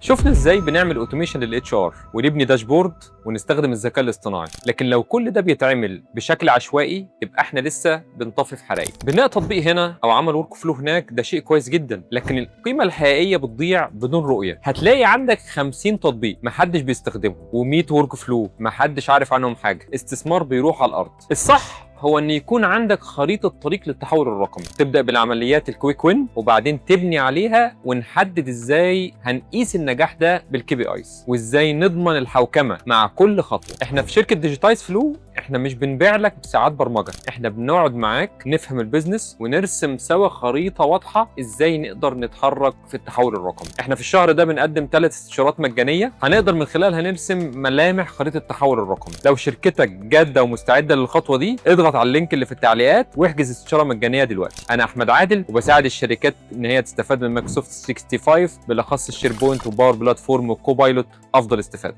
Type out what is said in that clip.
شفنا ازاي بنعمل automation لل HR ونبني dashboard ونستخدم الذكاء الاصطناعي، لكن لو كل ده بيتعمل بشكل عشوائي يبقى احنا لسه بنطفي في حرايق. بناء تطبيق هنا او عمل workflow هناك ده شيء كويس جدا، لكن القيمة الحقيقية بتضيع بدون رؤية. هتلاقي عندك 50 تطبيق محدش بيستخدمهم و100 workflow محدش عارف عنهم حاجة، استثمار بيروح على الارض. الصح هو ان يكون عندك خريطة طريق للتحول الرقمي، تبدا بالعمليات ال quick win وبعدين تبني عليها، ونحدد ازاي هنقيس النجاح ده بال KPIs وازاي نضمن الحوكمة مع كل خطوة. احنا في شركة Digitize Flow احنا مش بنبيع لك ساعات برمجة، احنا بنقعد معاك نفهم ال business ونرسم سوا خريطة واضحة ازاي نقدر نتحرك في التحول الرقمي. احنا في الشهر ده بنقدم 3 استشارات مجانية هنقدر من خلالها نرسم ملامح خريطة التحول الرقمي. لو شركتك جاده ومستعده للخطوة دي اضغط على ال link اللي في التعليقات واحجز استشاره مجانية دلوقتي. انا احمد عادل وبساعد الشركات ان هي تستفاد من مايكروسوفت 365 بالاخص ال SharePoint و Power Platform وال Copilot افضل استفاده.